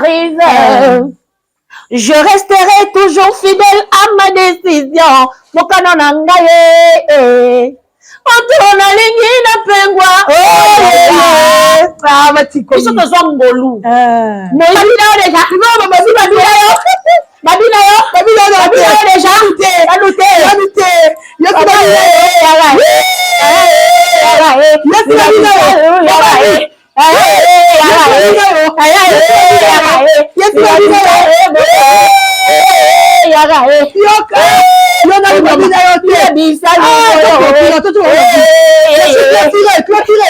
arrive, je resterai toujours fidèle à ma décision. Mokano na ngai eh. Moto nalingi napengwa. Ah, batiko. Biso tozwa ngolu. Ah. Babina yo déjà. Babina yo. Babina yo. Babina yo. Babina yo déjà. Nanu te. Nanu te. Nanu te. Yo ti babina yo. Yo ti babina yo. Yo ti babina yo. Yoka. Yo nanu babina yo te. Ah, toi, tu Clôturé, clôturé.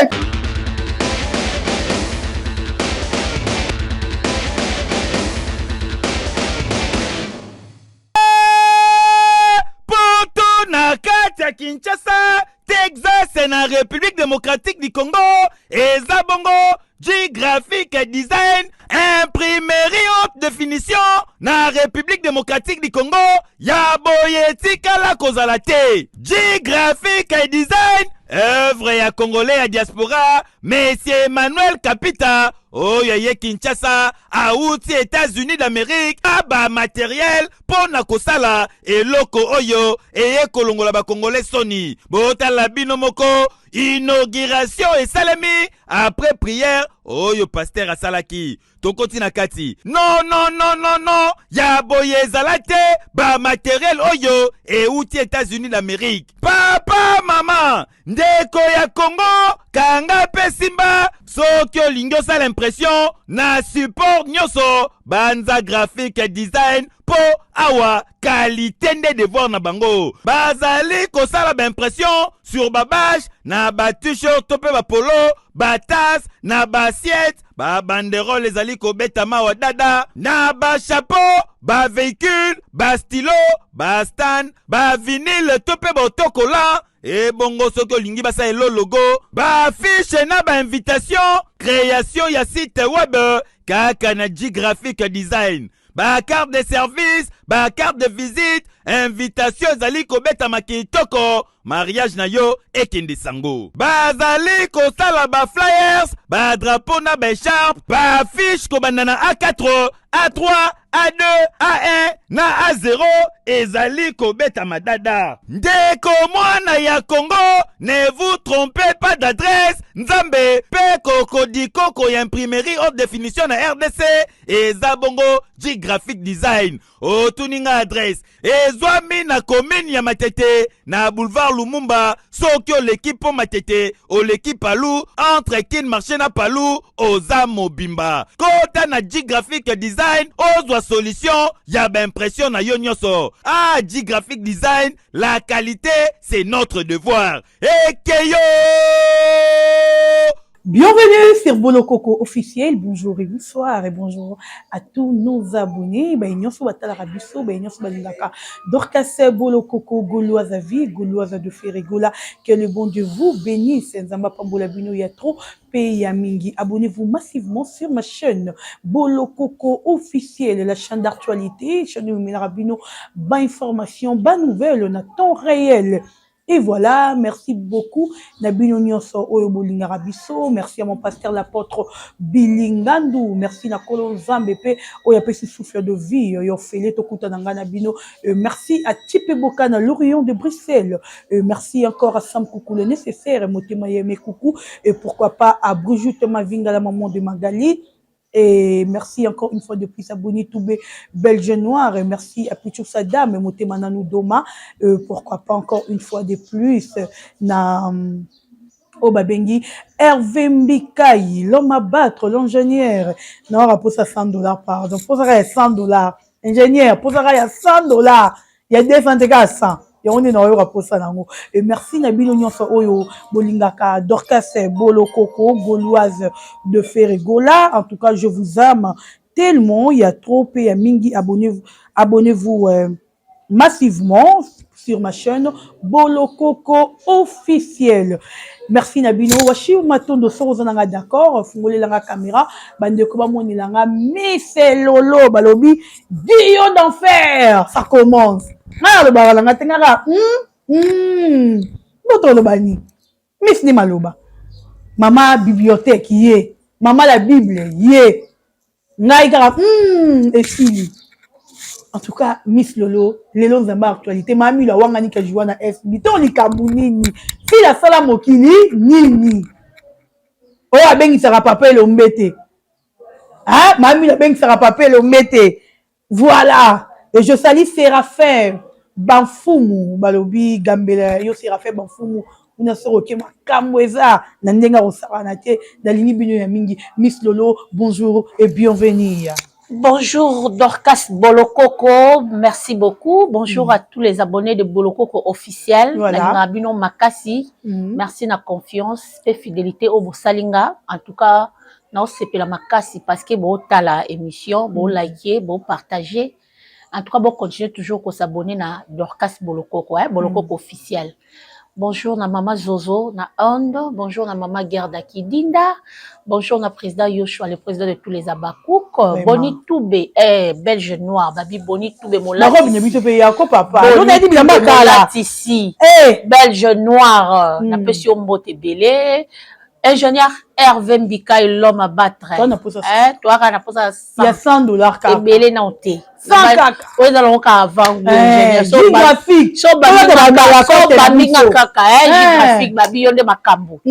Poto na kati ya Kinshasa, Texas na République démocratique du Congo, eza bongo G-Graphic Design, imprimerie haute définition na République démocratique du Congo, ya boye etikala kozala te. G-Graphic Design, œuvre ya Congolais ya diaspora, Monsieur Emmanuel Kapita, oyo ye Kinshasa, awuti États-Unis d'Amérique, aba matériel mpo na kosala eloko oyo eye kolongola bakongolais soni. Botala bino moko, inauguration esalemi après prière oyo pasteur asalaki. Tokoti na kati. Non, non, non, non, non, ya boye ezala te, ba matériel oyo euti États-Unis d'Amérique. Papa, mama, ndeko ya Congo, kanga pe simba, soki olingi osala impression na support nyonso, banza graphique design po awa qualité nde devoir na bango. Bazali kosala ba impression sur ba bâche na ba t-shirt to pe ba polo, ba tasse na ba assiette, ba banderole ezali kobetama wa dada na ba chapeau, ba véhicule, ba stylo, ba stand, ba vinyle to pe ba autocollant. Ebongo soki olingi basala elo logo, ba affiche na ba invitation, création ya site web kaka na G Graphic Design, ba carte de service, ba carte de visite, invitation ezali kobetama kitoko, mariage na yo ekende sango. Bazali kosala ba flyers, ba drapeau na ba écharpe, ba affiche kobanda na A4, A3, A2, A1 na A0 ezali kobetama dada. Ndeko mwana ya Congo, ne vous trompez pas d'adresse. Nzambe pe kokodikoko ya imprimerie haute définition na RDC eza bongo G Graphic Design. Otuni nga adresse, ezwami na commune ya Matete na boulevard Lumumba. Soki oleki po Matete, oleki Palu, entre Kin Marché na Palu, oza mobimba. Kota na G Graphic Design, ozwa solution ya ba impression na yo nyonso. Ah, G Graphic Design, la qualité c'est notre devoir. Ekeyo! Bienvenue sur Bolokoko officiel. Bonjour et bonsoir et bonjour à tous nos abonnés. Ben nyonso batalaka biso, ben nyonso balingaka Dorcas Bolokoko, Gauloise à vie, Gauloise de Ferre Gola. Que le bon Dieu vous bénisse. Nzambe apambola bino ya trop pe ya mingi. Abonnez-vous massivement sur ma chaîne Bolokoko officiel, la chaîne d'actualité, chaîne de bino ba information, ba nouvelle na temps réel. Et voilà, merci beaucoup na bino nyonso oyo bolingaka biso. Merci à mon pasteur l'apôtre Bilingandu. Merci na kolo Nzambe pe oyo apesi souffle de vie yo fele tokuta na nga na bino. Merci à Tipe Bokana, l'Orion de Bruxelles. Merci encore à Sam Koukou le nécessaire, Motema Yeme Koukou, et pourquoi pas à Brigitte Mavinga, la maman de Magali. Et merci encore une fois de plus à Boni Toubé, Belge Noir. Et merci à Pichou Sadam et Motema Nanou Doma. Pourquoi pas encore une fois de plus na Obabengi Hervé Mbikai, l'homme à battre, l'ingénieur. Non, pour ça $100, pardon. Pour ça $100. Ingénieur, pour ça $100. Il y a 200 à 100. Yango nde naoyoka mposa nango. Et merci na bino nyonso oyo bolingaka Dorcas Bolokoko, Gauloise de Ferre Gola. En tout cas, je vous aime tellement. Il y a trop et il y a mingi. Abonnez-vous, abonnez-vous massivement sur ma chaîne Bolokoko officiel. Merci na bino. Washi Matondo soko nanga d'accord, fungolelanga caméra, bandeko bamonelanga miselolo balobi Dio d'enfer, ça commence. Nga lobaka nanga te ngaka Boto loba ni. Miss ni maloba. Mama bibliothèque ye, mama la Bible ye. Ngai kaka esili. En tout cas, Miss Lolo, lelo nzambe actualité, Mamilo awangani kajua na SB. To likambo nini? Sila asala mokili nini? Oyo abengisaka papa Elombe te. Hein? Mamilo abengisaka papa Elombe te. Voilà. Et je salue Séraphin Banfumu, balobi gambela yo Séraphin Banfumu. Kuna soko oke makambo eza na ndenge akosakana te. Nalingi bino ya mingi. Miss Lolo, bonjour et bienvenue. Bonjour Dorcas Bolokoko, merci beaucoup. Bonjour à tous les abonnés de Bolokoko officiel. Voilà. Bino Makasi. Merci na confiance et fidélité au Bosalinga. En tout cas, na osepela makasi parce que bo tala émission, bo liker, bo partager. En tout cas, bo continuer toujours ko s'abonner na Dorcas Bolokoko, hein, Bolokoko officiel. Bonjour na mama Zozo na Inde, bonjour na mama Gerda Kidinda, bonjour na président Yoshua, le président de tous les Abakouk, Boni Toubé, eh, Belge noir, babi Boni Toubé Molati. Na biso pe yako papa. Boni Toubé Molatisi. Eh, Belge noir, na pesi yo mbote belé. Ingénieur Hervé Mbikai, l'homme à battre. Toi, eh, toi, na posa 100. Il y a 100 $ kaka. Ebele na ote. 100 kaka. Oyo ezala kaka avant ingénieur. So graphique. So baminga kaka, eh, J graphique babi yo nde makambo.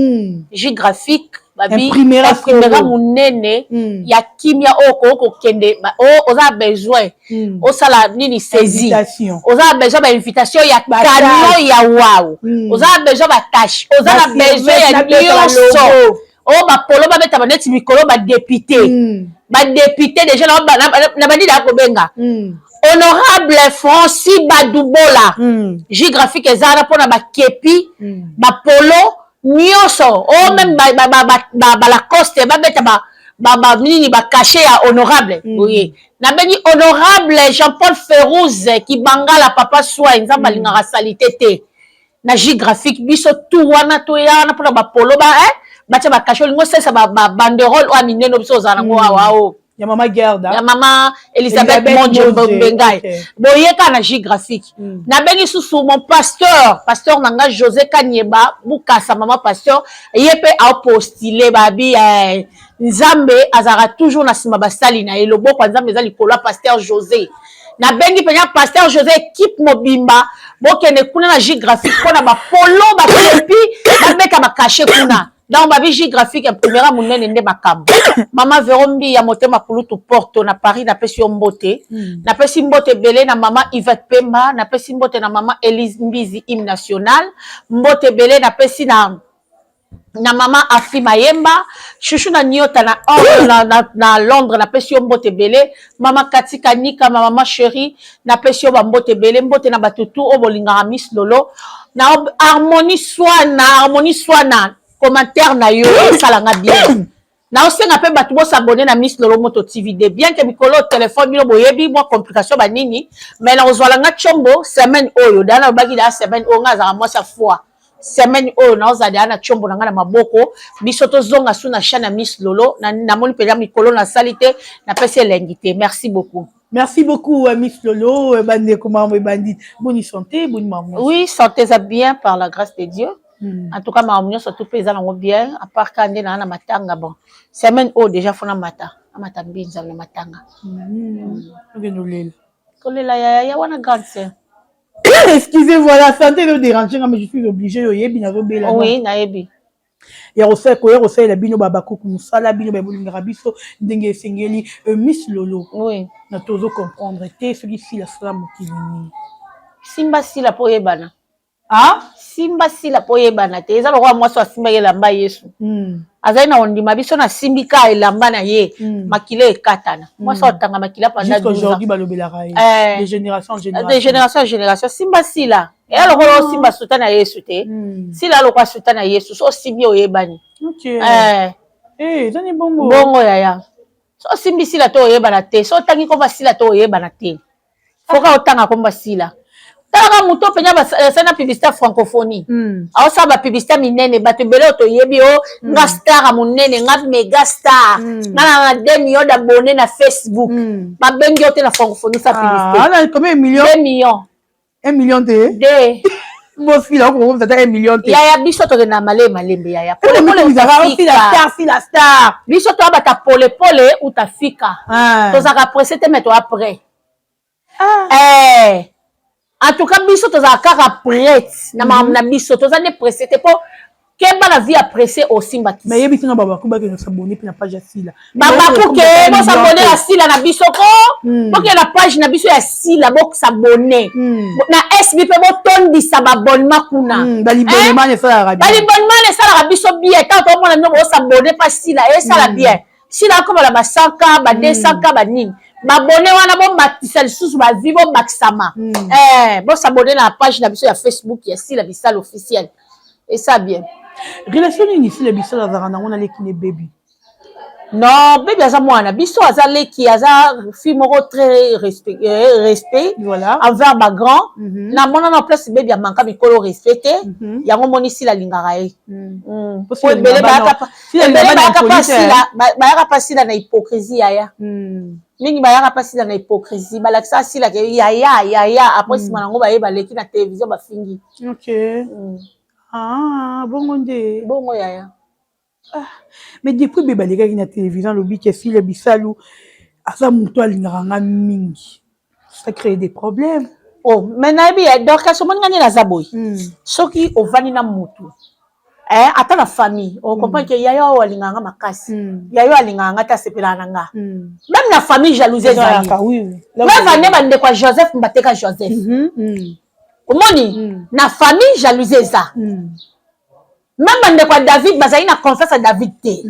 J graphique babi imprimera munene ya kimia oyo kokende oza besoin osala nini saisie. Oza besoin ba invitation ya canon ya wow. Oza besoin ba tâche, oza na besoin ya nyonso. Oyo bapolo babeta baneti mikolo badéputé. Badéputé déjà na bandida ya kobenga. Honorable Francis Badubola. J graphique eza wana mpona bakepi, bapolo nyonso oyo même balacoste babeta nini bacachet ya honorable. Oye nabengi honorable Jean-Paul Ferouze Kibangala, papa swai Nzambe alingaka salite te. Na J graphique biso tu wana toya wana mpona bapolo ba batia bacachet. Olingi osalisa babanderole oyo minene biso ozala nango awa o ya mama Gerda. Ya mama Elizabeth Monje Mbengai, boyeka na J graphique. Nabengi susu mon pasteur, pasteur na nga José Kanyeba Bukasa, mama pasteur ye mpe aopostile babi Nzambe azalaka toujours na nsima basali na ye. Loboko ya Nzambe eza likolo ya pasteur José. Nabengi mpenza pasteur José, équipe mobimba, bokende kuna na J graphique mpona bapolo, bakepi, babeta bacachet kuna. Donc babi J graphique imprimera monene nde makambo. Mama Vero Mbi ya motema kulutu Porto na Paris, napesi yo mbote. Napesi mbote ebele na mama Yvette Pemba, napesi mbote na mama Elise Mbizi, hymne national. Mbote ebele napesi na mama Afi Mayemba, chuchu na Nyota na, na, na, na Londres, napesi yo mbote ebele. Mama Katika Nika, ma mama chérie, napesi yo bambote ebele. Mbote na bato tu oyo bolingaka Miss Lolo na Harmonie Swana. Harmonie Swana, commentaire na yo esalanga bien. Naosenga mpe bato bosabone na Miss Lolo Moto TV de bien que mikolo telefone bino boyebi mwa complication banini, mais nakozwala nga tiombo semaine oyo. Daa nalobaki daa semaine oyo nga azalaka mwasi ya foi. Semaine oyo naozala deya na tiombo na ngai na maboko. Biso tozonga su na chaîne ya Miss Lolo. Namoni mpenza mikolo nasali te, napesi elengi te. Merci beaucoup. Merci beaucoup, Miss Lolo. Bandeko, maman ebandi. Bonne santé, bonne maman. Oui, santé ça bien par la grâce de Dieu. En tout cas, maman nyonso tout eza nango bien, à part ka nde na na matanga. Bon, semaine oyo déjà fona mata. Amata mbinza na matanga. Okende olela. Kolela ya ya wana grande sœur. Excusez, voilà, santé ezo déranger nga, mais je suis obligée, oyebi nazobela. Oui, nayebi. Ya kosala koya kosalela bino babakuku mosala bino babolingaka biso ndenge esengeli. Miss Lolo. Oui. Na tozo comprendre te soki Sila sala mokili nini. Simba Sila mpo oyebana. Ah? Simba Sila mpo oyebana te. Eza lokola mwasi asimbaki elamba Yesu. Azali na kondima biso nasimbi ka elamba na ye, makila ekatana. Mwasi otanga makila pendant aujourd'hui balobelaka ye de génération en génération. De génération en génération. Simba Sila eya lokola osimba suta na Yesu te. Sila lokola suta na Yesu, so osimbi oyebani. Ezani bongo. Bongo yaya, so osimbi Sila to oyebana te. So otangi komba Sila to oyebana te. Foka otanga komba Sila. Talaka moto mpenza basali na publicité ya francophonie, aosala bapublicité minene, bato ebele oyo toyebi o nga star ya monene, nga méga star, nga na 2 millions d'abonnés na Facebook. Babengi yo te na francophonie sa publicité. Combien millions? 2 millions. 1 million de 2. Bosila okokomisa ata 1 million te. Yaya, biso tokende na malembe malembe, yaya. Polepole sila, sila star. Biso toyabata polepole, utafika. Tozalaka pressé te, mais toya prêt. Eh. En tout cas, biso tozalaka kaka prête na makambo na biso. Toza nde pressé te, mpo keba na vie ya pressé, osimba kisi. Mais yebi tina babaku bakende s'abonner mpe na page ya Sila. Babaku ke bos'abonner na Sila na biso ko. Bokende na page na biso ya Sila, bos'abonner na SB mpe botondisa baabonnement kuna. Balibonnement esalaka. Balibonnement esalaka biso bien. Ntango tomona bino bos'abonner mpa Sila, esala bien. Sila akoma na ba 100 K, ba 200 K, banini babone wana, bomatisa lisusu bavues, bobakisama. Bos'abonner na page na biso ya Facebook ya Sila Bisala officiel, esa bien. Relation nini Sila Bisala azalaka nango na leki ne Bebi? Non, Bebi aza mwana biso, aza leki, aza fille moko très respect, respect envers bagrand. Namona na place Bebi amanka mikolo respect te. Yango moni Sila alingaka ye. Po ebele bayaka pa Sila na hypocrisie, yaya. Mingi bayaka pa Sila na hypocrisie, balakisa Sila ke yaya, yaya, après nsima nango baye baleki na télévision, bafingi. Ok. Ah, bongo nde. Bongo, yaya. Ah, mais depuis be balekaki na télévision, alobi ke Sila Bisalu aza moto alingaka nga mingi, ça crée des problèmes. Oh, mais nayebi ya Dorcas, omoni nga nde naza boye. Soki ovandi na motu, ata na famille, ocomprendre ke yaya oyo alingaka nga makasi, yaya oyo alingaka nga te, asepelaka na nga. Même na famille, jalousie ezali. Preuve nde bandeko ya Joseph bateka Joseph. Omoni, na famille jalousie eza. Même bandeko ya David bazali na confiance ya David te.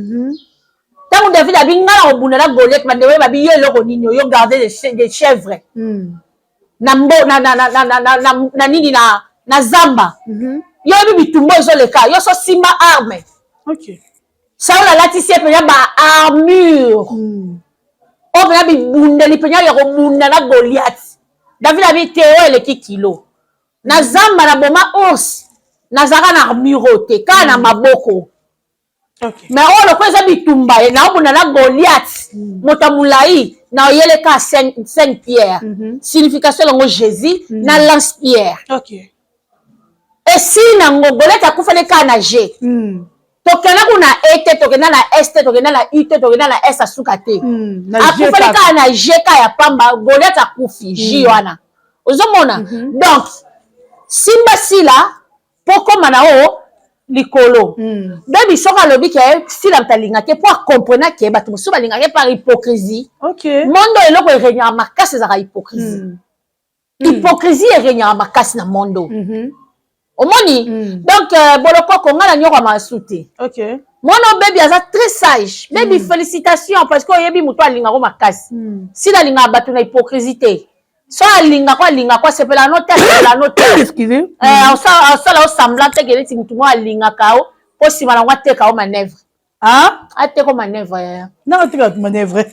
Ntango David abi nga na kobunda na Goliath, bandeko ye babi: "Yo eloko nini oyo garde des chèvres na mbo na nini na zamba? Yo oyebi bitumba ezoleka, yo so simba arme." Saul alatisi ye mpenza baarmure oyo mpenza bibundeli mpenza ya kobunda na Goliath. David abi te, oyo eleki kilo. Na zamba na boma ours, nazalaka na armure oyo te, kaka na maboko. Mais oyo lokola eza bitumba, naobunda na Goliath, moto ya molai, na oyeleka 5 pierre, signification yango Jésus, na lance pierre. Esili nango, Goliath akufali kaka na G. Tokenda kuna E te, tokenda na S te, tokenda na U te, tokenda na S asuka te. Akufali kaka na G ka ya pamba. Goliath akufi J wana, ozomona. Donc simba Sila mpo koma na o likolo. Bebi soki alobi ke Sila moto alinga te, mpo acomprena ke bato mosusu balingaka ye par hypocrisie. Monde oyo, eloko eregnaka makasi ezalaka hypocrisie. Hypocrisie eregnaka makasi na monde oyo. Omoni. Donc Bolokoko, nga na nyokwama asu te. Mwana Bebi aza très sage. Bebi, félicitation, parce que oyebi moto alingako makasi. Sila alingaka bato na hypocrisie te. So alingako, alingako, asepela no te, asepela no te. Asala o semblant te ke neti motu moko alingaka o, mpo nsima nango ateka o manœuvre. Ateka o manœuvre, yaya. Nanga ateka manœuvre,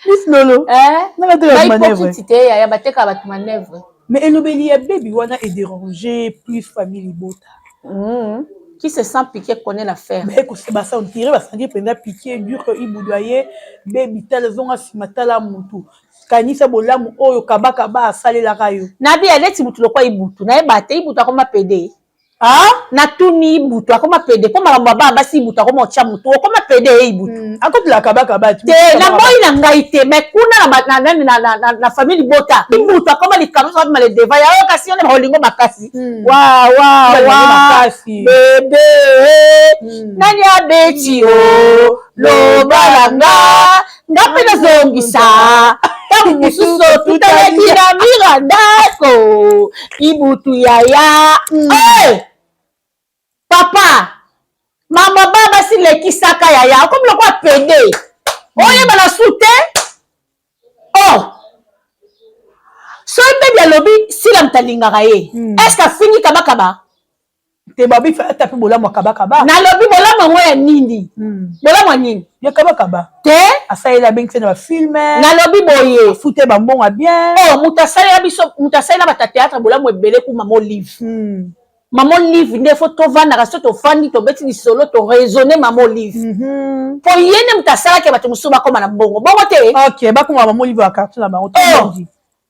Miss Lolo? Nanga ateka manœuvre? Bahypocrite te, yaya, batekaka bato manœuvre. Mais elobeli ya Bebi wana edéranger plus famille libota. Qui se sent piqué connaît l'affaire. Basentir, basentir mpenza piqué dur ke Ibudu aye Bebi: "Tala, ezonga nsima, tala mutu, kanisa bolamu oyo Kabakaba asalelaka yo." Nabi ya neti mutu lokwa Ibutu, nayeba te Ibutu akoma pédé. Natuni, Ibutu akoma pédé? Mpo makambo ya bana basi, Ibutu akoma otya mutu, okoma pédé ye Ibutu. Akotela Kabakaba. Te, naboyi na ngai te, mais kuna nani na famille libota, Ibutu akoma likambo so abima le devant yayo, kasi yo nde bakolingo makasi wa wa wa bebe. Nani abeti yo? Loba na nga, nga mpe nazongisa. Ntango mosusu otutanaki na mira ndako, Ibutu yaya. Hey! Papa, mama, baba basi lekisaka yaya, okomi lokola pédé, oyeba na su te. Oh, soki Bebi alobi Sila moto alingaka ye, est ce que afingi Kabakaba? Te, babi ata mpe bolamu ya Kabakaba. Nalobi bolamu yango ya nini? Bolamu ya nini? Ya Kabakaba. Te. Asalela, abengisi na bafilm. Nalobi boye. Afute bambongo ya bien. Oh, moto asalela biso, moto asalela bato ya théâtre bolamu ebele ku Mama Olive. Mama Olive nde fo tovandaka, so tofandi, tobeti lisolo, toraisonne Mama Olive, mpo ye nde moto asalaki bato mosusu bakóma na mbongo, bongo te. Ok, bakóma Mama Olive ya quartier na bango. Oh.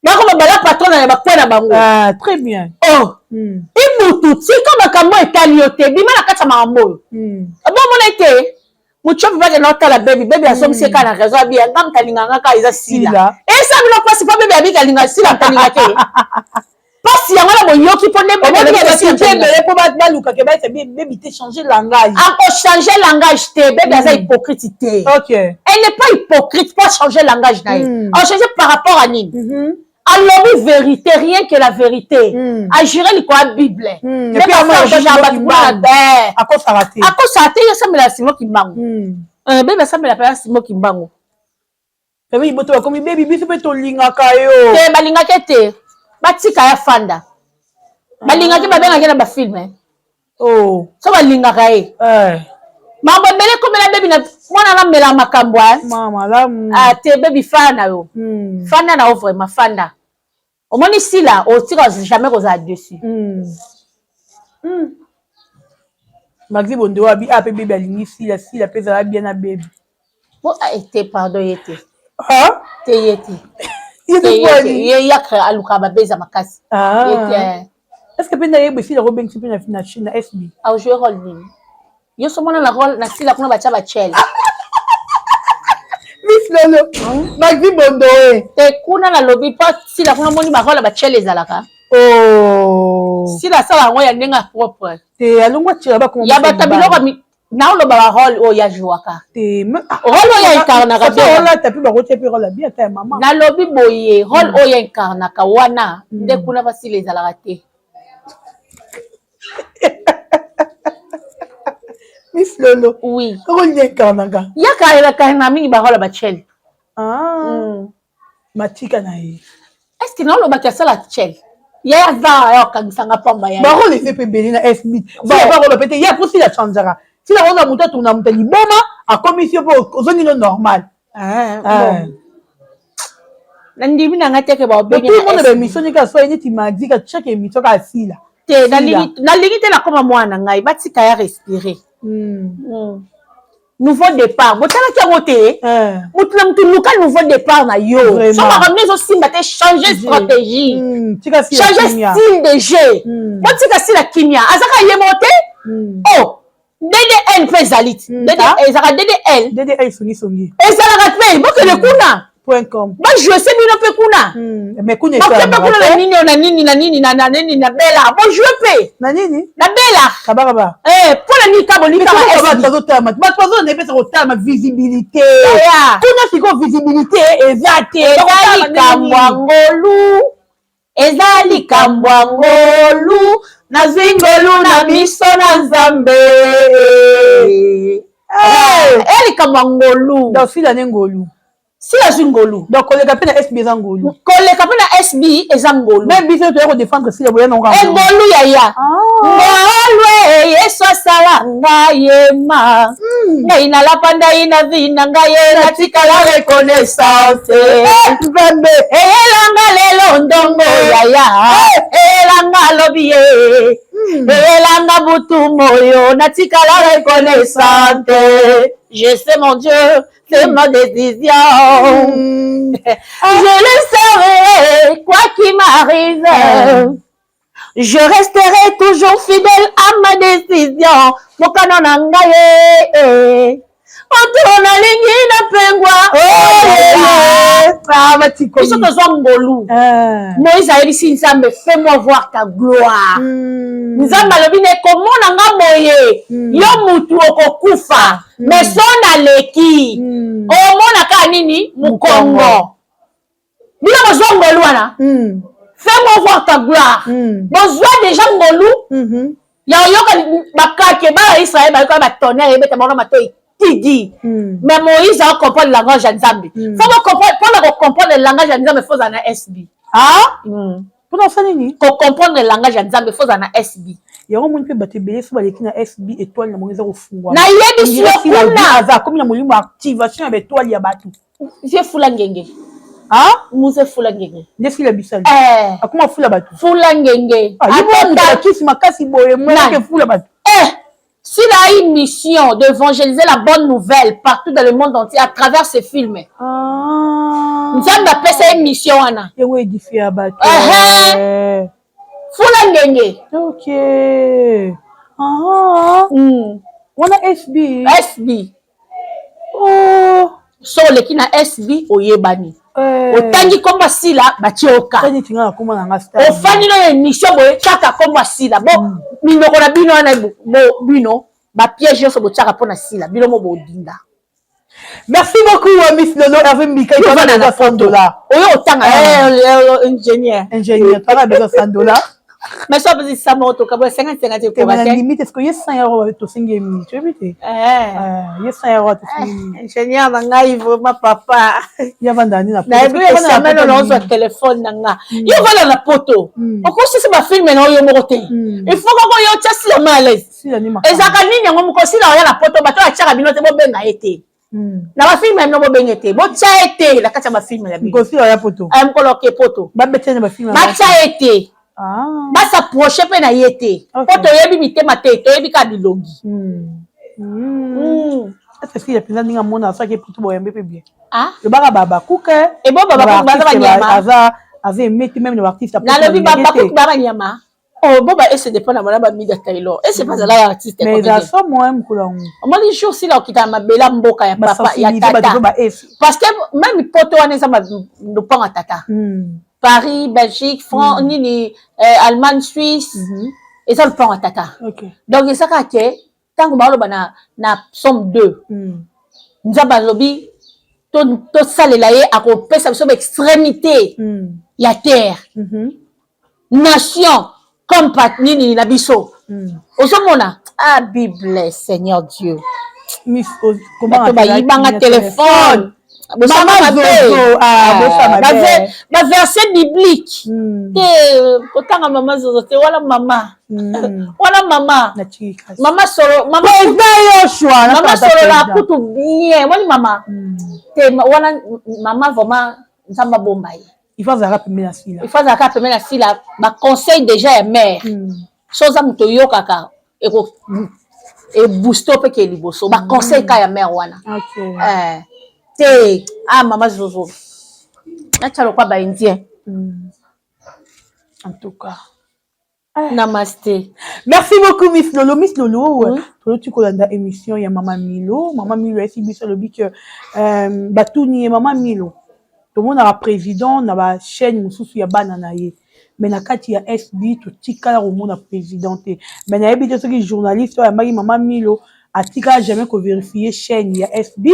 Bakoma bala patron na bakwe na bango. Ah, très bien. Oh. Ibutu tika makambo etali yo te, bima na kati ya makambo oyo. Bomona ete mochopi bakenda otala bebi, bebi azongisi ye kaka na raison, abi nga moto alingaka nga kaka eza Sila. Esa bino mpasi mpo bebi abiki alinga Sila, moto alinga te. Mpasi yango na boyoki mpo nde ebele mpo balukaka bayesa bebi te changer langage. Akochange langage te, bebi aza hypocrite te. Elle n'est pas hypocrite mpo changer langage na ye. Achange par rapport à nini? Alobi vérité, rien que la vérité. Ajure likolo ya Bible. Akosaka te. Akosaka te, ye asambela Simo Kimbangu. Bebi asambela mpe Simo Kimbangu. Famille boto bakomi bebi, biso mpe tolingaka yo. Te, balingaki te, batika ya fanda. Balingaki, babengaki na bafilm. Oh. So balingaka ye. Makambo ebele ekomela bebi na mwana namela makambo. Malamu. Te, bebi, fanda na yo, fanda na yo vraiment, fanda. Omoni Sila, otika jamais kozala dessus. Maxi Bondo abi a mpe bebi alingi Sila, Sila mpe ezala bien na bebi. Bo te, pardon, ye te. Te, ye te. Ye yakre alukaka babeza makasi. Ye te. Est ce que mpe nayeba esila kobengisi mpe na Chine na SB? Ajoue rôle nini? Yo so mona na rôle na Sila kuna batya bachele. Miss Lolo, Maxi Bondo e. Te, kuna nalobi mpo Sila kuna moni barole ya bachele ezalaka. Oh. Sila asala yango ya ndenge ya propre. Te, alongwa tiela bakoma. Ya bato biloko naoloba, barole oyo ajouaka. Te. Rôle oyo incarnaka. Olata mpe bakotia mpe rôle ya bien ata ya mama. Nalobi boye, rôle oyo incarnaka wana nde kuna basila ezalaka te. Miss Lolo. Oui. Rôle nde incarnaka? Yaka incarnaka mingi barole ya bachele. Matika na ye. Est ce que naolobaki asala chele? Ye aza ya okangisanga pamba ya. Barole eza mpe ebele na SB. Barole pe te, ye apo Sila changeaka. Sila oza moto atuna moto liboma, akomisi yo mpo ozongi no normal. Nandimi na ngai teke. Baobengimona baémission nika so neti Madika, chaque émission kaka Sila. Te, nalingi te, nakoma mwana na ngai, batika ya respirer. Nouveau départ, botalaki yango te. Motu na motu luka nouveau départ na yo. So makambo ezosimba te, changer stratégie, changer style de jeu. Botika Sila kimia, azaka ye moko te. Oh, DDL mpe ezali ti, ezalaka DDL. DDL songisongi. Ezalaka mpe, bokende kuna. Com. Bajoue bino mpe kuna. Boke mpe kuna na nini, na nini, na nini, na nini, na Bela, bojoue mpe. Na nini? Na Bela. Kabaraba. Mpo na nini ka bolikaka? Bazotalama, bato bazona epesa kotalama visibilité. Kuna sikoyo visibilité eza te. Eza likambo ya ngolu, eza likambo ya ngolu, nazwi ngolu na miso na Nzambe. Eya likambo ya ngolu. Donc Sila ne ngolu. Sila azwi ngolu. Donc koleka mpe na SB eza ngolu. Koleka mpe na SB eza ngolu. Même biso toya kodéfendre Sila boya nango. Engolu yaya, ngolu e Yesu asala ngai yema, ngai nalapa ndai na vie na ngai ye, natikala reconnaissance. Nzambe. Eyelanga lelo ndongo yaya, eyelanga lobi ye, eyelanga butu moyo, natikala reconnaissante. Je sais mon Dieu, c'est ma décision. Je le serai, quoi qu'il m'arrive. Je resterai toujours fidèle à ma décision. Mokano na ngai, moto nalingi napengwa. Biso tozwa ngolu. Moïse ayebisi Nzambe: "Fais-moi voir ta gloire." Nzambe alobi ne komona nga boye, yo mutu okokufa, mais so naleki omona kaka nini? Mokongo. Bino bozwa ngolu wana. "Fais-moi voir ta gloire." Bozwa déjà ngolu ya oyoka bakake. Bana Israel bayoka batonnerre ebeta bango na matoi tigi, mais Moïse acomprendre langage ya Nzambe. Faut mpona kocomprendre langage ya Nzambe, faut ozala na SB. Mpona osala nini? Kocomprendre langage ya Nzambe, faut ozala na SB. Yango moni mpe bato ebele so baleki na SB, étoile na bango eza kofungwama. Nayebisi yo kuna. Aza akomi na molimo activation ya baétoile ya bato. Vie fula ngenge. Muse fula ngenge. Nde Sila Bisali akoma fula bato. Fula ngenge. Akisi makasi boye moke fula bato. S'il a une mission d'évangéliser la bonne nouvelle partout dans le monde entier à travers ses films. Ah. Nzambe apesa ye mission wana. Yango edifia bato. Fula ngenge. Ok. Ah. Wana SB. SB. Oh. So oleki na SB oyebani. Otangi nkombo asila batie oka. Ofandi na émission boye kaka nkombo asila. Bo minoko na bino wana bino ba piège nyonso botiaka mpo na sila bino mo bodinda. Merci beaucoup, Miss Lolo Hervé Mbika. Il va dans 100 dollars. Oyo otanga ingénieur. Ingénieur, tu as besoin de 100 dollars. Mais so apesi sa moko tokabola 50 50. Ekoka te limite. Est-ce que ye 100 euros tosengi ye mingi? Toyebi te, ye 100 euros tosengi mingi. Ingénieur na ngai, vraiment papa. Ye avanda nini? Na nayebi semaine oyo ozwa telefone na nga. Yo ovanda na poto, okosisa bafilm na oyo moko te. Il faut kaka oyo otia sila ma à l'aise. Ezalaka nini yango moko sila oya na poto, bato batiaka bino te, bobenga ye te na bafilm ya bino, bobenge te, botya ye te na kati ya bafilm na bino. Mokolo ya poto. Mokolo oke poto. Babetya na bafilm. Batya ye te, bas'approche mpe na ye te, mpo toyebi mitema te, toyebi kaka bilongi. Est-ce que mpenza ndenge amona asaki poto boyambe mpe bien? Lobaka babakuke. Ebo babakuke baza banyama. Aza aimé te même na baartiste. Nalobi babakuke baa banyama. Oh, bo ba ese dépend na bana bamida Taylor, ese mpe azalaka artiste. Mais eza somo mokolo yango. Omoni jour sila okita na mabele ya mboka ya papa ya tata, parce que même poto wana eza lopango ya tata. Paris, Belgique, France, nini, Allemagne, Suisse, eza lopango ya tata. Donc eza kaka ke ntango baoloba na Psaume 2, Nzambe alobi tosalela ye, akopesa biso baextrémité ya terre, nation comme nini na biso. Ozomona, ah, Bible, Seigneur Dieu, bato bayibanga telefone, baverset biblique te, kotanga mama Zozo te. Wana mama, wana mama, mama solo, mama solola kutu bien. Wani mama te, wana mama vraiment, Nzambe abomba ye. Il faut azalaka pembeni na Sila. Il faut azalaka pembeni na Sila. Baconseil déjà ya mare, so oza moto oyokaka, ebooste mpe ke liboso. Baconseil ka ya mare wana te. Ah, mama Zozo, natya lokwa baindien. En tout cas. Namaste. Merci beaucoup, Miss Lolo. Miss Lolo, toluti kolanda émission ya Mama Milo. Mama Milo ayesi biso, alobi ke batuni ye: Mama Milo, tomonaka président na bachaîne mosusu ya bana na ye, mais na kati ya SB totikala komona président te. Mais nayebi te soki journaliste oyo ayambaki Mama Milo atikala jamais kovérifier chaîne ya SB,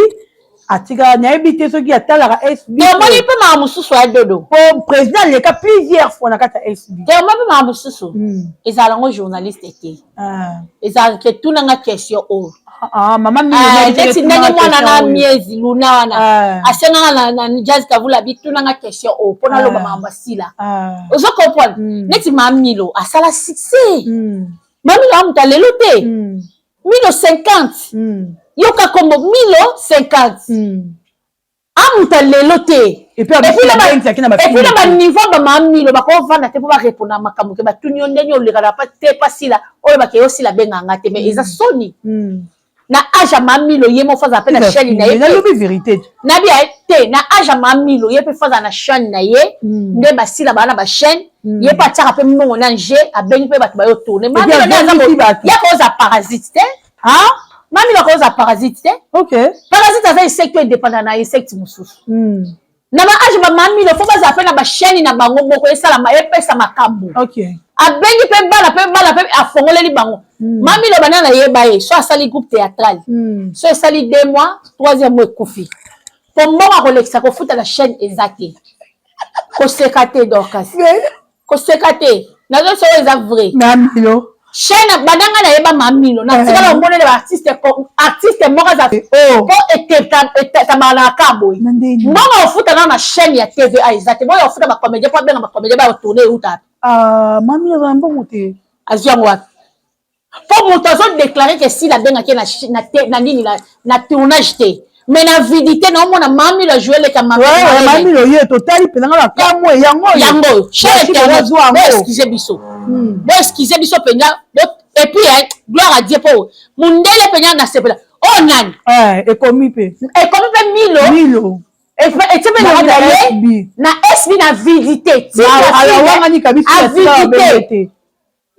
atikala, nayebi te soki atalaka SB. Tomoni mpe maka mosusu ya dodo. Po président aleka plusieurs fois na kati ya SB. Tomoni mpe maka mosusu, ezala yango journaliste te, ezala ke tunanga question oyo. Mama. Neti ndenge mwana na miezi luna wana asenganga na Jazz Kavula, bitunanga question oyo mpo naloba makambo asila. Ozo comprendre? Neti Mamilo asala succès, Mamilo amuta lelo te. Milo 50, yoka kombo Milo 50, amuta lelo te. Et puis na baniveau bamamilo bakovanda te mpo barépondre makambo ke batuni yo ndenge olekaka pa te pasila oyo bakeye osila benganga te. Mais eza soni na age ya Mamilo, ye moko azala mpe na chaîne na ye. Nalobi vérité. Nabi te, na age ya Mamilo, ye mpe azala na chaîne na ye. Nde basila baa na bachaîne, ye mpe atiaka mpe mbongo na nge, abengi mpe bato bayo tourne. Yaka oza parasite te, Mamilo akoza parasite te. Parasite aza insecte oyo edépendre na insecte mosusu. Na baage bamamilo, faut bazala mpe na bachaîne na bango moko, esalama, epesa makambo. Abengi mpe bana, mpe bana mpe afongoleli bango. Mamilo bana nayeba ye, so asali groupe théâtral, so esali 2 mois, troisième mois ekufi, po mbongo akolekisa kofuta na chaîne eza te. Koseka te, Dorcas, koseka te, nazoso oyo eza vrai. Mamilo. Chaîne bandanga nayeba Mamilo, natikala omonele baartiste, artiste moko aza po etamaka kaka boye. Mbongo ofuta nano na chaîne ya TVA eza te. Boyo ofuta bacomédien po abenga bacomédien bayotourne, euta. Mamilo aza na mbongo te. Azwi yango wapi? Mpo moto azodéclare ke sila abengaki na nini, na tournage te, mais na vidite naomona Mamilo ajoue leka. Mamilo ye totali mpenza nga bakamwe yango. Yango oyo cher internet, boexcuse biso, boexcuse biso mpenza. Et puis gloire à Dieu, mpo mundele mpenza nasepela oyo nani. Ekomi mpe. Ekomi mpe Milo. Milo. Etie mpe elongi na ye na SB na avidité. Avidité.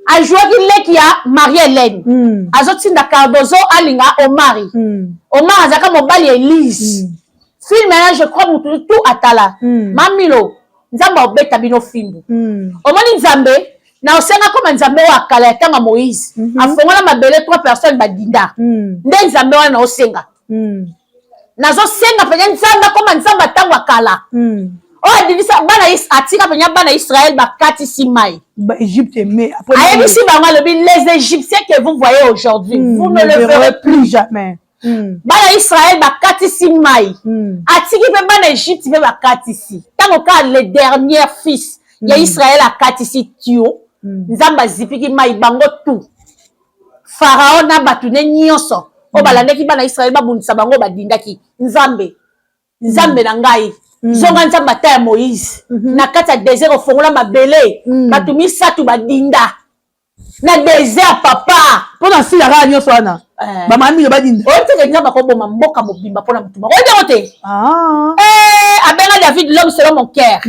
Ajouaki leki ya Marie Hélène. Azotinda Cardozo alinga Omari. Omar azalaka mobali ya Elise. Film wana, je crois, mutu tout atala. Mamilo, Nzambe aobeta bino fimbu. Omoni, Nzambe na osenga koma Nzambe oyo akala ya ntango ya Moïse, afongola mabele, trois personnes badinda. Nde Nzambe wana naosenga. Nazosenga mpenza Nzambe akoma Nzambe ntango akala oyo adindisa bana, atika mpenza bana Israel bakatisi mai. Égypte, mais ayebisi bango, alobi: "Les Égyptiens que vous voyez aujourd'hui, vous ne le verrez plus jamais." Bana Israel bakatisi mai, atiki mpe bana Égypte mpe bakatisi. Ntango kaka le dernier fils ya Israel akatisi tio, Nzambe azipiki mai, bango tout, Pharaon na bato ne nyonso oyo balandaki bana Israel babundisa bango, badindaki. Nzambe, Nzambe na ngai, zonga Nzambe ata ya Moïse, na kati ya désert ofongola mabele, bato misato badinda na désert, papa. Mpo na sila kaka nyonso wana, bamamilo badinda. Oyebi teke Nzambe akoboma mboka mobimba mpona motu moko, oyebi yango te? Abenga David "l'homme selon mon cœur",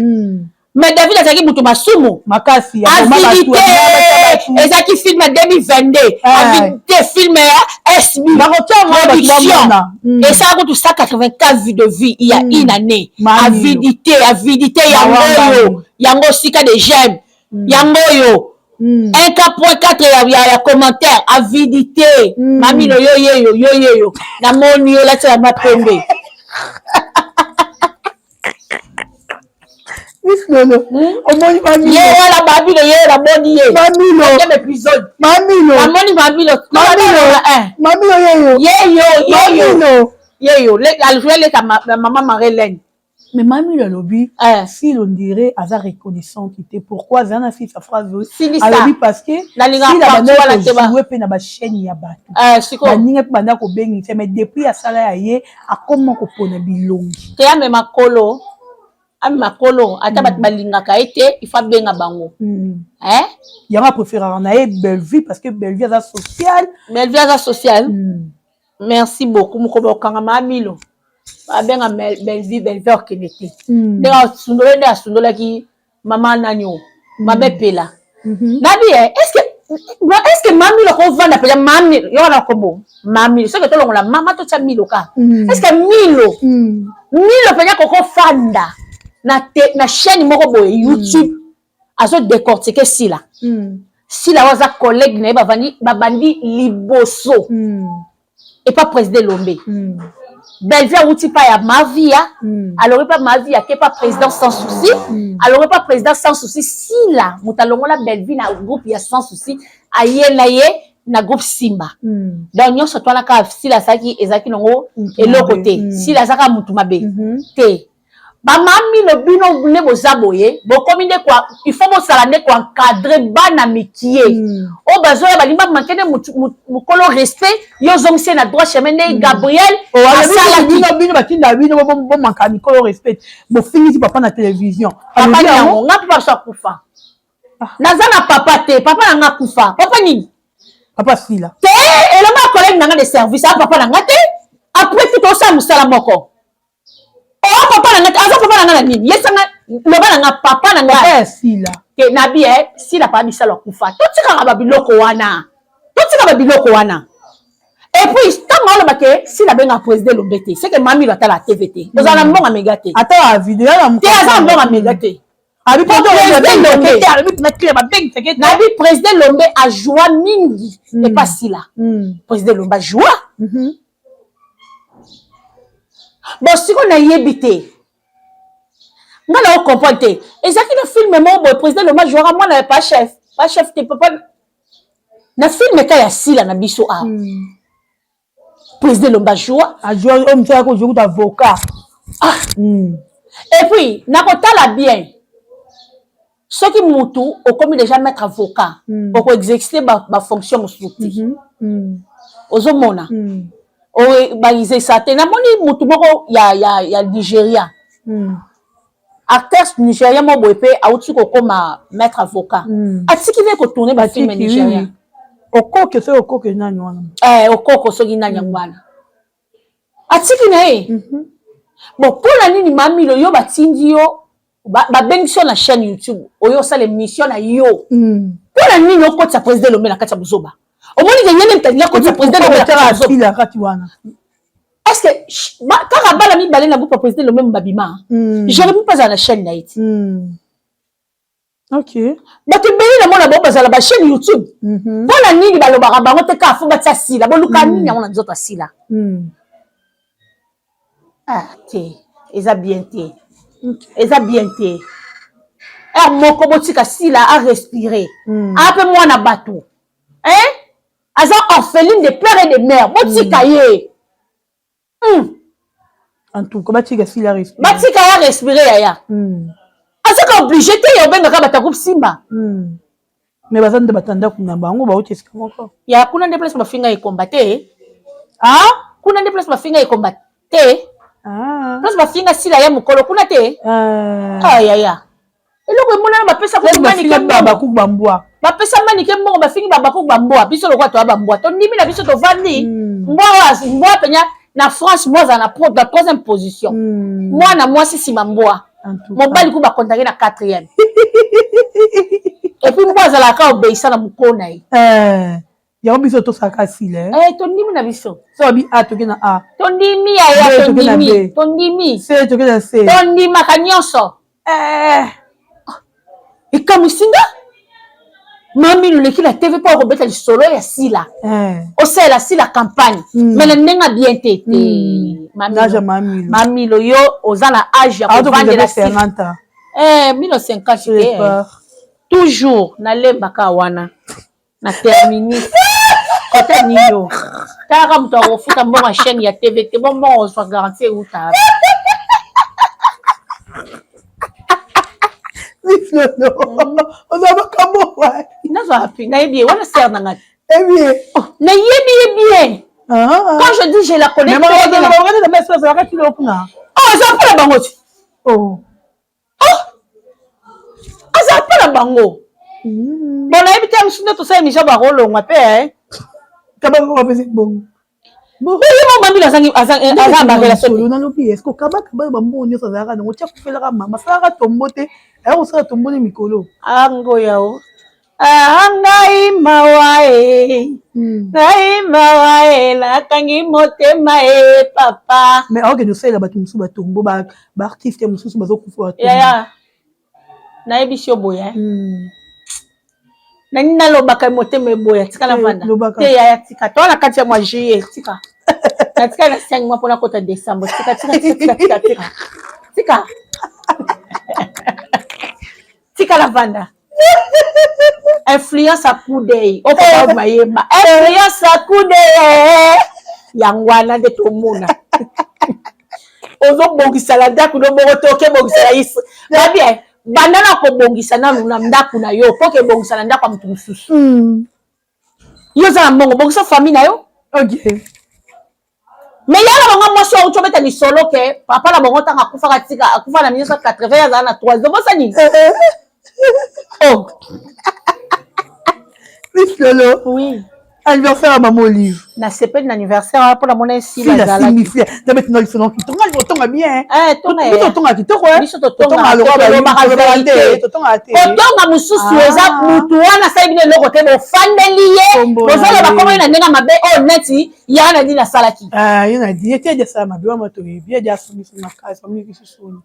mais David azalaki motu masumu. Makasi. Avidité ezalaki film ya 2022, avidité, film ya SB production, esala kutu 184 vues de vie il y a une année. Avidité, avidité yango oyo, yango sika de j'aime yango oyo, 1K.4 ya commentaire. Avidité, mamino, yo yeyo, yo yeyo, namoni yo latela mapembe. Miss Lolo, omoni Mamilo? Ye wana Mamilo, ye namoni ye. Mamilo. Deuxième épisode. Mamilo. Namoni Mamilo. Mamilo. Mamilo yeyo. Yeyo, yeyo. Mamilo. Yeyo ajoue leka mama Marie-Hélène. Mais Mamilo alobi si on dirait aza reconnaissante te. Pourquoi aza na fils phrase oyo? Alobi parce que sila banda kojouer mpe na bachaîne ya bato, baninga mpe banda kobengisa, mais depuis asala ya ye, akoma kopona bilongi. Te, amema kolo, amema kolo ata bato balingaka ye te, il faut abenga bango. Yango apréféraka na ye Bellevue, parce que Bellevue aza sociale. Bellevue aza sociale. Merci beaucoup. Mokolo okangama, Amilo babenga Bellevue, Bellevue okende te. Ndenge asundoli, nde asundolaki mama nani o mama Epela nabi. Est ce que Mamilo kovanda mpenza Mamilo yo wana, kombo Mamilo, soki tolongola mama, totya Milo ka, est ce que Milo, Milo mpenza kokofanda na chaîne moko boye YouTube, azodécortiquer Sila? Sila oyo aza collègue na ye, babandi liboso epa président Elombe. Bellevue awuti pa ya Mavia, alongi pa Mavia, ake pa président Sans Souci, alongi pa président Sans Souci. Sila moto alongola Bellevue na groupe ya Sans Souci, aye na ye na groupe Simba. Donc nyonso to wana kaka Sila asalaki, ezalaki nango eloko te. Sila azalaka motu mabe te. Bamamilo, bino nde boza boye, bokomi nde il faut bosala nde koencadrer bana mikie oyo bazoya, balingi bamanke nde mokolo respect. Yo ozongisi ye na droit chemin nde Gabriel asalaki. Bino batinda bino bomanka mikolo respect, bofingisi papa na télévision. Papa yango nga mpe baso akufa, naza na papa te, papa na nga akufa. Papa nini? Papa Sila. Te, elongo ya collègue na nga de service, a papa na nga te. Après tout, tosala mosala moko. O papa na nga te, aza papa na nga na nini? Yesanga, loba na nga papa na nga. Papa ya Sila. Te, nabi e Sila papa bisalo akufa. Totikaka babiloko wana, totika babiloko wana. Et puis ntango oloba ke Sila abengaka président Elombe te, c'est que Mamilo atala TV te, ozala na mbongo mega te. Ata video. Te, aza na mbongo mega te. Nabi président Lombe ajoua mingi epa Sila. Président Lombe ajoua. Bon, sikoyo nayebi te, nga na ocomprendre te. Ezalaki na film moko boye, président Lombe ajouaka mwana ya pa chef, pa chef te, papa na film ka ya Sila na biso awa. Président Lombe ajoua. Ajoua oyo mosu ayaka kozwa kuta avocat. Ah. Et puis nakotala bien, soki mutu okomi déjà maître avocat, okoexercer bafonction mosusu te. Ozomona, baexercer te. Namoni mutu moko ya Nigeria, acteur nigérien moko boye mpe auti kokóma maître avocat, atiki nde kotourner bafilm nigérien. Okoke, soki okoke nani wana? Eh, okoko soki nani yango wana, atiki na ye. Bon, mpona nini Mamilo, yo batindi yo, babengisi yo na chaîne YouTube oyo osala émission na yo, mpona nini okotisa président Elombe na kati ya bozoba? Omoni ke yene mtalingi akotisa président Elombe na kati ya bozoba. Est ce que kaka bana mibale na groupe ya président Elombe babima? Jérémi mpe azala na chaîne na ye ti. Bato ebele na mona bango bazala bachaîne YouTube. Mpona nini balobaka bango te? Kaka fo batia Sila. Boluka nini yango na nzoto ya Sila? Ah te, eza bien te, eza bien te. Heure moko botika Sila arespire. Aa mpe mwana bato, hein? Aza orpheline de père et de mère, botika ye. En tout cas, batika Sila respire. Batika ye respire, yaya. Azaka obligé te ya obengaka bato ya groupe Simba. Mais baza nde bato ya ndako na bango, bauti esika moko. Ya kuna nde place bafinga ekomba te. Ah. Kuna nde place bafinga ekomba te. Ah. Place bafinga Sila ya mokolo kuna te. Ah. Ah, yaya, eloko emonana, bapesa Place bafinga babakuku bambwa. Bapesa Manike mbongo, bafingi babakuku bambwa. Biso lokola toya bambwa, tondimi na biso, tovandi. Mbwa oyo, mbwa penya na France, mbwa azala na troisième position. Mwana mwasi nsima mbwa. En tout cas. Mobali ku bakontake na quatrième. Et puis mbwa azalaka obéissa na mokolo na ye. Eh, yango biso tosalaka Sila, eh? Eh, tondimi na biso. So babi A, toke na A. Tondimi, yaya. B, toke na Tondimi. B. Tondimi. C, toke na C. Tondimaka nyonso. Eh. Ekamwisi nga, Mami, loleki na TV mpo akobeta lisolo ya Sila. Eh. Osalela Sila campagne, mais na ndenge ya bien te te. Naja Mamilo. Mamilo, yo oza na age ya kovandela Sila. 50 ans. Eh, 1950 te. Toujours nalembaka wana na terminus kota niyo. Talaka, moto akofuta mbongo ya chaîne ya TV te. Bo mbongo ozwa garantie euta. Mislolo, oza makambo wa. Nazwa api, nayebi ye wana, sœur na ngai. Ebie. Nayebi ye bien. Quand je dis je la connais très bien. Oh, aza mpo na bango ti. Oh. Aza mpo na bango. Bon, nayebi te, mosu nde tosala émission, bakolongwa mpe. Kabaka bapesi bongo. Oyo Mamilo azangi aza barelation te. Nalobi, est ce que kabaka bana bambongo nyonso azalaka nango tia kufelaka mama, asalaka tombo te, aya kosala tombo ne mikolo. Angoya o, ah, ngai mawa e, ngai mawa e, nakangi motema e papa. Mais aokende osalela bato mosusu batombo, baartiste mosusu bazokufa batombo. Yaya, nayebisi yo boye, nani nalobaka motema eboya, tika navanda. Lobaka. Te yaya, tika, toa na kati ya mwa juillet, tika, natika na 5 mois mpona kota décembre. Tika, tika, tika, tika, tika, tika, tika lavanda. Influence à coup d'œil okoka mayemba, influence à coup d'œil, yango wana nde tomona ozobongisa na ndako no moko te. Okebongisa na isi babien, banda na kobongisa nanu na ndako na yo mpo kebongisa na ndako ya moto mosusu. Yo oza na mbongo, bongisa famille na yo. Mais yala bango, mwasi oyo auti obeta lisolo ke papa na bango ntango akufaka, tika akufa na 1980, azala na 3 ans. Bosani, oh. Miss Lolo. Oui. Anniversaire ya mama Olive. Nasepeli na anniversaire wana mpona mona esila. Sila. Azalaki. Simifia nabeti na lisolo kitoko, ngai otonga bien. Eh, tonga. Biso totonga kitoko, eh. Biso totonga lokola tolobaka vérité. Totonga te. Kotonga mosusu Ah. eza mutu wana asali bino eloko te, bofandeli ye. Kombo na Bozoloba ye. kombo ye na ndenge mabe oyo neti ya na nini asalaki. Ah, ye na di ete edi asala mabe wana, toyebi edi asungisi makasi, bamiki susuni.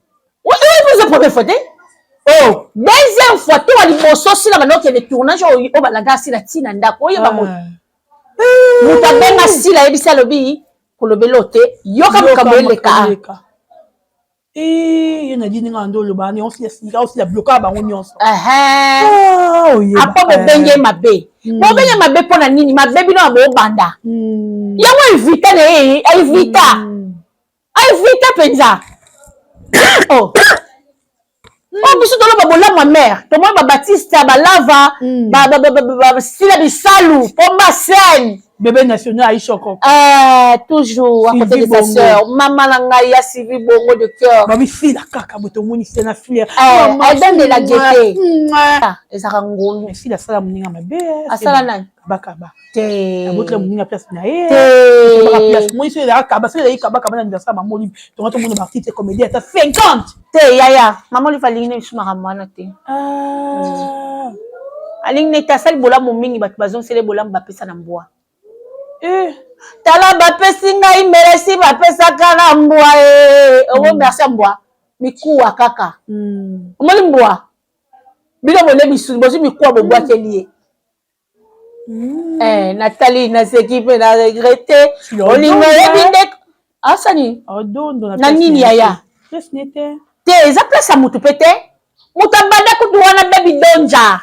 Oyo première fois te. Oh. Deuxième fois to wa liboso, Sila banda okende tournage oyo balanda Sila ntina ndako oyeba moto. Moto abenga Sila, ayebisi, alobi kolobela o te, yoka makambo eleka. Ye na di ndenge ando oloba wana, osila sika, osila bloka bango nyonso. Apo bobenge mabe, bobenge mabe mpo na nini? Mabe bino ya bobanda yango, evita na ye, evita, evita mpenza. Oh, oyo biso toloba bolamu ya mare, tomoni babatista balava Sila bisalu pomba scène. Bébé national Aishoko. Toujours à côté de sa sœur, mama na ngai ya Sylvie Bongo de cœur. Babi fila kaka boye, tomoni se na filer. Elle donne de la gaieté, ezalaka ngolu. Sila asala moninga mabe. Asala nani? Kabakaba te abotela moninga place na ye te Kabaka place moi so ezalaka kaba so ezalaki kabakaba na anniversaire mama Olive tonga tomona ba artiste comédien ata 50 te yaya mama Olive alingi na biso makambo wana te. Ah. Alingi nete asali bolamu mingi, bato bazongisela bolamu bapesa na mbwa. Eh. Tala bapesi ngai melesi bapesaka na mbwa e obo merci ya mbwa mikuwa kaka. Omoni mbwa bino bolie misuni bozwi mikuwa bobwakeli ye. Eh, natali naseki mpe na regrete olingo oyebi nde asani Odondo na nini yaya place ne te. Te, eza place ya motu mpe te, moto abanda kutu wana bebi donja.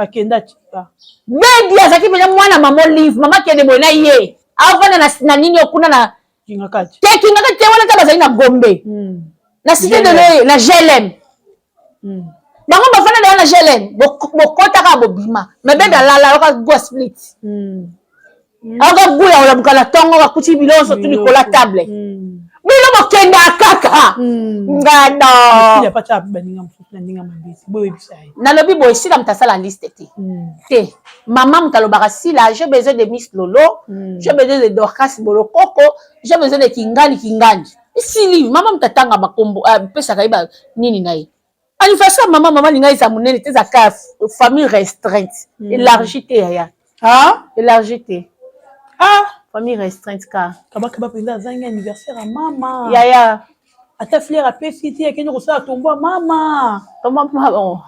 Akenda tika. Bebi azalaki mpenza mwana mama Olive, mama akende boye na ye avanda na nini oyo kuna na Kingakati. Te, Kingakati te, wana ta bazali na Gombe na cité de l'Oye na GLM. Bango bafanda deya na GLM, bokotaka bobima me bebi alala ayoka gwa split, ayoka gu ya kolamuka na ntongo bakuti biloko nyonso tu likolo ya table. Bino bokendaka kaka ngano. Sila patia baninga mosusu na ndenge ya mabe te, boyebisa ye. Nalobi boye, Sila moto asala liste te. Te, mama moto alobaka Sila: j'ai besoin de Miss Lolo, j'ai besoin de Dorcas Bolokoko, j'ai besoin de kingani kingani. Esili, mama moto atanga bakombo, apesaka ye ba nini na ye. Anniversaire mama, mama alinga eza monene te, eza ka famille restreinte. Élargi te yaya. Ah? Élargi te. Ah! Famille restreinte ka. Kabakaba mpenza azangi anniversaire ya mama. Yaya. Ata fleur apesi te, akende kosala tombo ya mama. Tombo mama bon.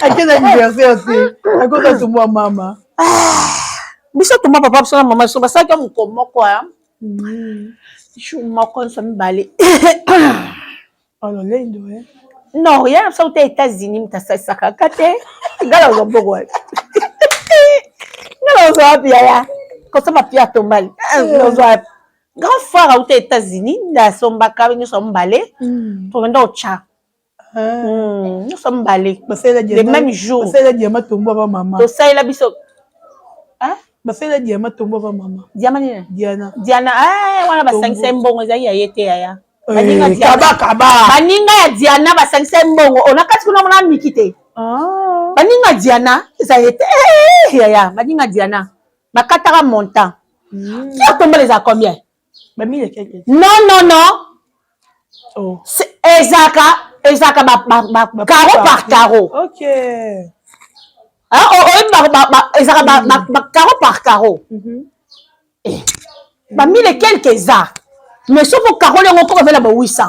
Akende anniversaire te, akosala tombo ya mama. Biso toma papa biso na mama biso basalaki moko moko ya jour moko nyonso mibale. Alolendo eh. Non, ya na biso te, États-Unis moto asalisaka ka te. Nga nazwa mbongo wapi? Nga nazwa wapi yaya? Kosomba pia tombali nazwa wapi? Grand frère auta États-Unis nde asombaka nyonso mibale, tokenda otya nyonso mibale le même jour. Basalela diama tombo ava mama. Tosalela biso. Basalela diama tombo ava mama. Diama nini? Diana. Diana eh, wana basangisa ye mbongo, ezali ya ye te yaya. Baninga Diana. Kabakaba. Baninga ya Diana basangisa ye mbongo ona kati kuna mona miki te. Baninga Diana eza ye te. Eh, yaya, baninga Diana bakataka montant ya tombala eza combien? Bamille quelque. Non, non, non. Oh. Ezalaka ba carreau par carreau. Ok. Ah, oyebi ezalaka ba carreau par carreau. Eh, bamille quelque eza, mais soki okaroli yango okoko vela ba 800.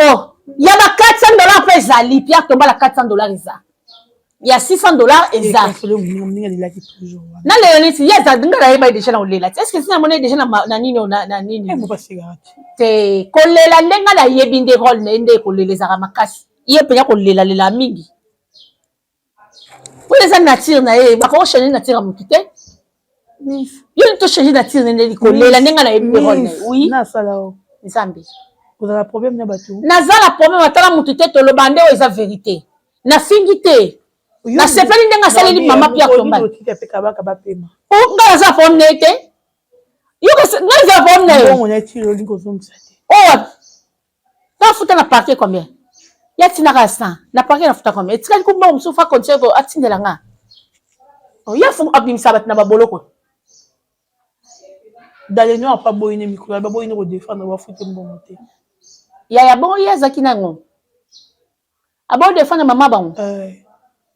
Oh, ya ba 400 $ mpe ezali. Pierre Tombala 400 $ eza, ya 600 $ eza. Console moninga, moninga alelaki toujours wana. Nalela neti ye aza nga nayeba déjà na kolela te. Est ce que sina moni déjà na nini oyo, na nini? Eh, mopa cigarette. Te, kolela nde nga nayebi nde role na ye nde kolela ezalaka makasi. Ye mpenza kolelalela mingi po eza nature na ye. Bako changer nature ya motu te. Yo to changer nature na ye nde kolela nde nga nayebi nde role na ye, oui. Nasala o. Nzambe. Ozala problème na bato. Naza na problème ata na motu te. Toloba nde oyo eza vérité, nafingi te, nasepeli ndenge asaleli mama Pierre Tombale. Otika mpe kabaka bapema. Nga naza na problème na ye te. Yo nga naza na problème na ye. Mbongo na tilo olingi kozongisa te. Oyo nafuta na parquet combien? Ya tinaka ya 100 na parquet, nafuta combien? Etikali ku mbongo mosusu fa continue atindela nga. Ye abimisa bato na baboloko. Dans le noir pa boyi ne mikolo baboyi ne kodéfendre bafute mbongo te. Yaya, bongo ye azalaki nango abo défendre mama bango.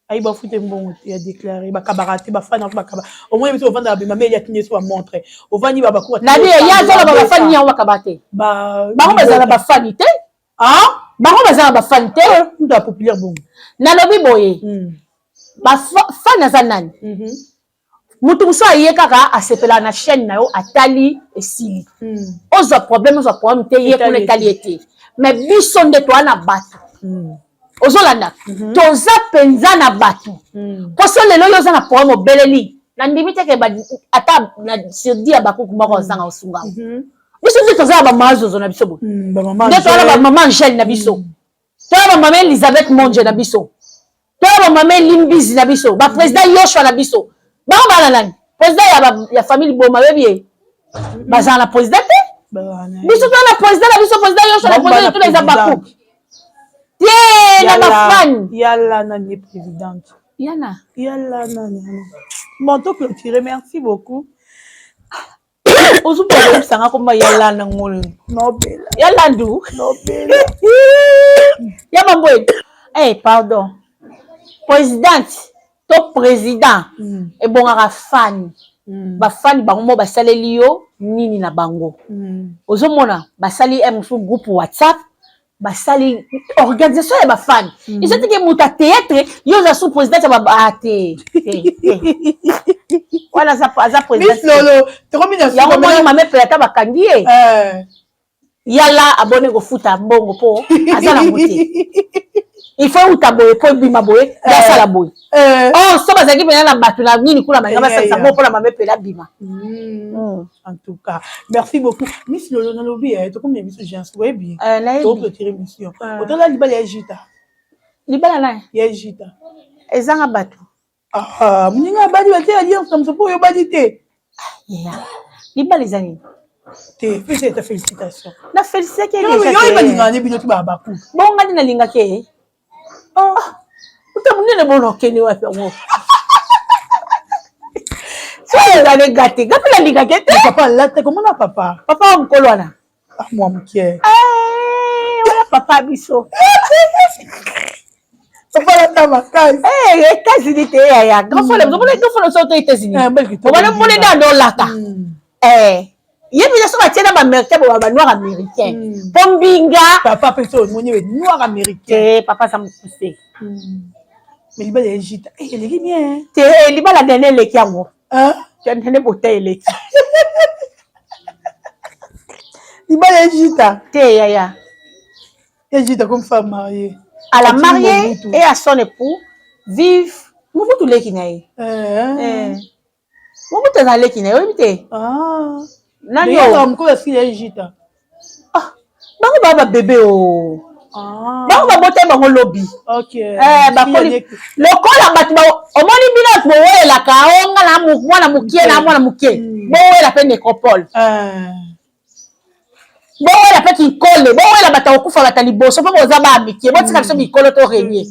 Ayi bafute mbongo te ya déclaré, bakabaka te, bafana bakaba. Omoni biso ovandaka bima meli atindi so bamontre ovandi babakuwa. Nabi ye azoloba bafani yango bakaba te. Bango bazala bafani te. Bango baza na bafani te. Mutu ya populaire bongo. Nalobi boye, bafani aza nani? Motu mosusu aye kaka asepelaka na chaîne na yo, atali, esili. Ozwa problème, ozwa problème te, ye kuna etali ye te. Mais biso nde toa na bato. Ozolanda, toza mpenza na bato. Mpo so lelo yo oza na problème, obeleli, nandimi teke ata na sur 10 ya bakuku moko ozanga osunga. Biso nde toza na bamama Zozo na biso boye, nde toza na bamama Angele na biso, toza na bamama Elizabeth Monje na biso, toza na bamama Elimbizi na biso, baprésident Yoshua na biso. Bango bana nani? Président ya famille Boma, oyebi ye, bazala na président te. Biso toza na président na biso, président Yoshua na président tuna eza bakuku. Te na bafani. Yala nani présidente? Yana. Yala nani? Bon, to clôturer, merci beaucoup. Ozuba oyebisanga komba yala na ngolo. Nobela. Yala ndu. Nobela. Ya bamboye. Eh, pardon. Présidente to président ebongaka fan. Bafani bango mo basaleli yo nini na bango. Ozomona basali mosusu groupe WhatsApp, basali organisation ya bafani. Eza teke moto ya théâtre, yo oza sous président ya ba te wana aza président. Lolo, tokomi na yango moni mame pela ata bakangi ye. Yala abone kofuta mbongo mpo aza nango te. Il faut euta boye mpo ebima boye, basala boye. Oh, so bazalaki mpena na bato na nini kuna, balinga basalisa mbongo mpona mame pela abima. En tout cas, merci beaucoup Miss Lolo. Nalobi tokomi na biso gens, oyebi, toclôturer mission. Otala libala ya Jita? Libala na ya Jita. Ezanga bato. Moninga abali, batie alliance na moso mpo oyo obali te. Libala eza nini? Te, pesa eta félicitation. Na félicitaki. Yo balingaka ne bino ti babaku. Bonga nde nalingaki ye uta monene bona okende wapi yango soki ezali gate gape nalingaki te. Papa alata komona papa. Papa wa mokolo wana. Mwa mokie. Wana papa biso. Papa alata makasi. États-Unis te yaya, grand frère, omona grand frère so to États-Unis, obana mona nde andolata ye bila so batie na baaméricain, bo banoir américain mpo mbinga. Papa mpe so omoni noir américain. Te, papa aza mokuse. Mais libala ya Jita eleki bien. Te, libala nene eleki yango nene bota eleki. Libala ya Jita. Te yaya. Ya Jita comme femme mariée. À la mariée et à son époux, vive Mobutu leki na ye. Mobutu aza leki na ye, oyebi te? Nani mokolo asili ya Jita? Bango baa babebe o, bango babota bango lobi. Bakoli lokola bato. Omoni bino bato bowelelaka onga na mwana mokie na mwana mokie, bowela mpe nécropole, bowela mpe kinkole, bowela bato akokufa bato ya liboso mpo boza baa mikie. Botika biso mikolo to renie,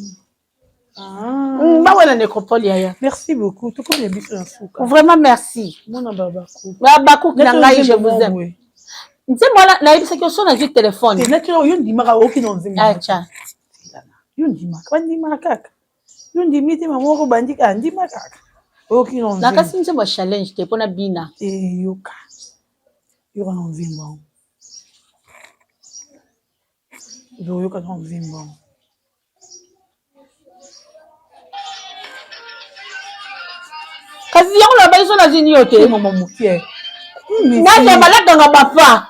bawela nécropole yaya. Merci beaucoup, tokomi biso na suka. Vraiment merci. Mona babaku. Babaku na ngai, je vous aime. Nzembo wana nayebisaki yo so nazwi telefone. Yo ndimaka oki na nzembo. Acha. Yo ndimaka, bandimaka kaka. Yo ndimi te, mama moko bandika, ndima kaka oyoki na nzembo. Nakasi nzembo ya challenge te mpona bina. Yoka, yoka na nzembo yango, ozoyoka na nzembo yango. Kasi yango nabaki so nazwi nio te. Mama mokie. Nazamba nakanga bafa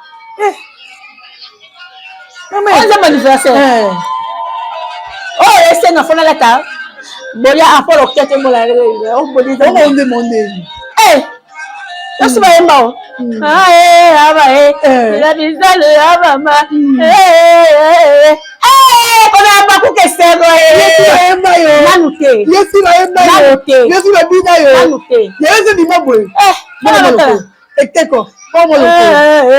oyo nzembo anniversaire oyo esenga fo nalata bolia apolo okete mola. Monde monde. Yosi bayemba o abae ela bizalo ya mama kona bakuka esengo. Bayemba yo. Nanu te. Yesi bayemba yo. Nanu te. Yesi babina yo. Nanu te. Yeyo ndima boye eteko pomoloko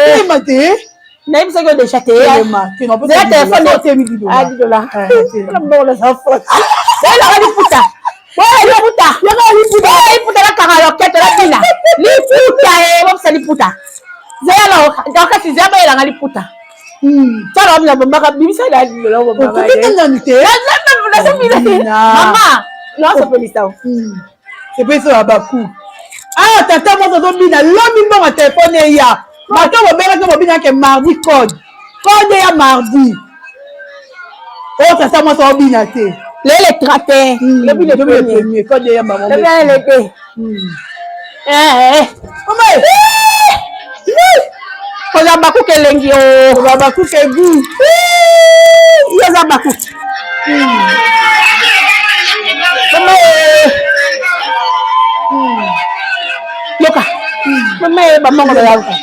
telema te. Nayebisaki yo déjà te. Telema te. Zela telefone $10 mbongo naza forte. Oyelaka liputa, oyo liputa, liputa, liputa nakanga loketo nabina liputa e bobisa liputa. Zela wakati zela bayelanga liputa tala wabina bombaka bimisa na $10 bombaka. Nanu te. Mama naosepelisa. Sepelisa ya baku. Awa tata moko azobina lobi, mbongo telefone eya. Bato bobengaki, bobinaki mardi, code code ya mardi oyo tata mwasi aobina te. Lelo le 31, lobi le premier. Code ya mama. Lobi le deux. Mama. Koza bakuka elengi o. Koza bakuka egu. Yo oza bakuka mama. Yoka mama ye bamongo bayango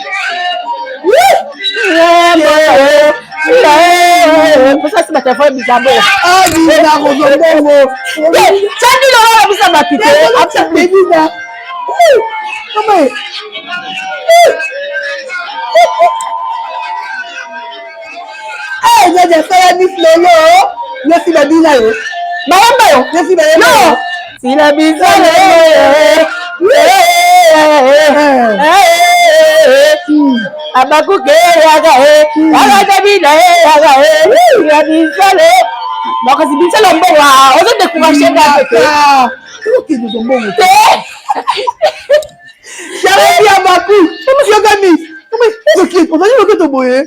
posasi batelefone bizabo. Abina kozwa mbongo. Tandi lolo bisa bato te. Bebina mama. Nani asala Miss Lolo? Yosi babina yo. Bayemba yo. Yosi bayemba yo. Sila biso. Abakuke yaka e. Akata bina e yaka e. Sila bisale. Bon kasi bisale mbongo ozo décourager nga te. Okende ozwa mbongo te. Charlie Abaku, yokami. Ozali loketo boye.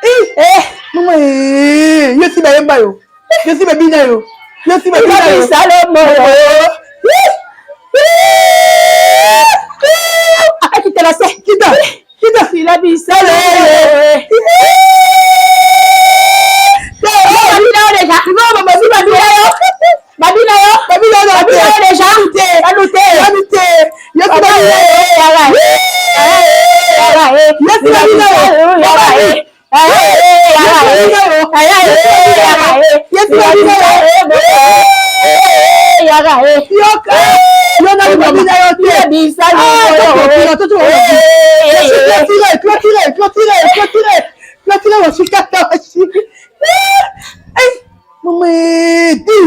Eh, mama eh, yo si bayemba yo. Yo si babina yo. Yo si babina yo. Akitela se. Kita. Kita. Sila bisale. Babina yo déjà. Babina yo. Babina yo. Babina yo. Babina yo déjà. Nanu te. Nanu te. Yo si babina yo. Yo si babina yo. Yoka. Yo nanu babina yo te. Clôturé, clôturé, clôturé, clôturé, clôturé, washikata washiki. Eh, mama di.